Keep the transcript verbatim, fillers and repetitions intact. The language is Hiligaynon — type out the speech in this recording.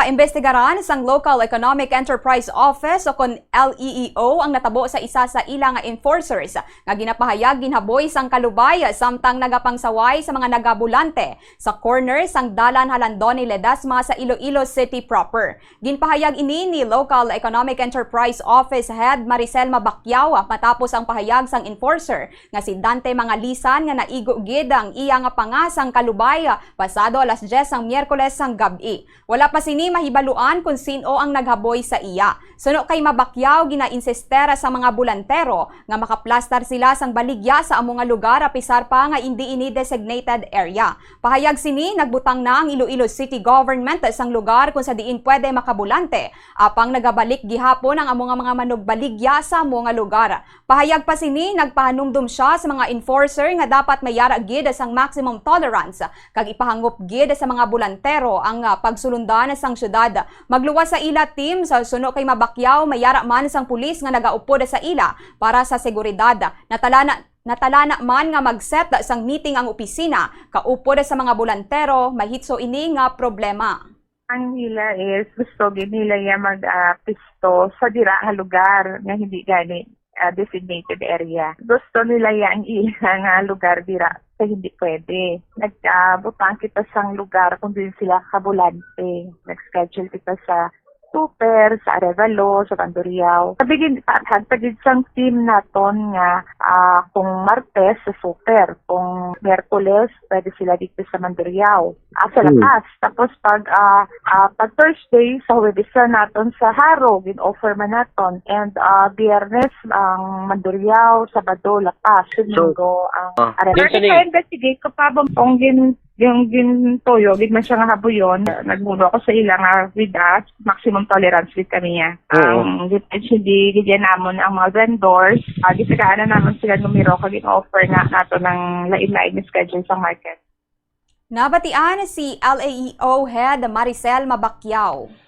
Imbestigaran sang Local Economic Enterprise Office o kon L E E O ang natabo sa isa sa ila nga enforcers nga ginapahayag ginhaboy sang kalubay samtang nagapangsaway sa mga nagabulante sa corner sang Dalan Halandoni Ledesma sa Iloilo City proper. Ginpahayag ini ni Local Economic Enterprise Office Head Maricel Mabacquiao matapos ang pahayag sang enforcer nga si Dante Mangalisan nga naigo gid ang iya nga panga sang kalubay pasado alas diyes sang Miyerkules sang gab-i. Wala pa sini mahibaluan kon sin-o ang naghaboy sa iya. Suno kay Mabacquiao, ginainsister sa mga bulantero nga makaplastar sila sang baligya sa amo nga lugar apisar pa nga indi ini designated area. Pahayag sini, nagbutang na ang Iloilo City Government sang lugar kung sa diin pwede makabulante, apang nagabalik gihapon ang amo nga mga manugbaligya sa amo nga lugar. Pahayag pa sini, nagpahanumdom sia sa mga enforcer nga dapat may yara gid sang maximum tolerance kag ipahangop gid sa mga bulantero ang, ah, pagsulundan sang syudad. Magluwas sa ila team sa suno kay Mabacquiao, may yara man sang pulis nga nagaupod sa ila para sa seguridad. Natalana, natalana man nga mag-set sang meeting ang opisina kaupod sa mga bulantero, mahitso ini nga problema. Ang ila is gusto gid nila ya mag, ah, pisto sa dira nga lugar nga hindi gani, ah, designated area. Gusto nila ya ang ila nga lugar dira sa hindi pwede. Nagbutang kita sang lugar kung diin sila kabulante. Nag-schedule kita sa Super, sa Arevalo, sa Banduriao. Sabi gid, pa-, hagta gid sang team naton nga, ah, kung Martes sa Super, kung Miyerkules, pwede sila dito sa Manduriao. Ah, sa Hmm. Lapas. Tapos pag, ah, ah, pag Thursday, sa Huwebes na naton sa Jaro, gin-offer man naton. And, ah, Biyernes, ang Manduriao, Sabado, Lapas. So, Domingo, ang ah, Arevalo. Yun, Sorry, sir, eh. Investigate ko pa ba kung gin-, yung gintuyo, gid man siya nga habuyon. Nagbulo ako sa ila nga with us, maximum tolerance with kami niya. Oo. Ang gid-, hindi, gid yan namon ang mga vendors. Ah, gitagaan na namon sila numero, kag in-offer na nato ng lain-lain na schedule sa market. Nabatian si L A E O Head Maricel Mabacquiao.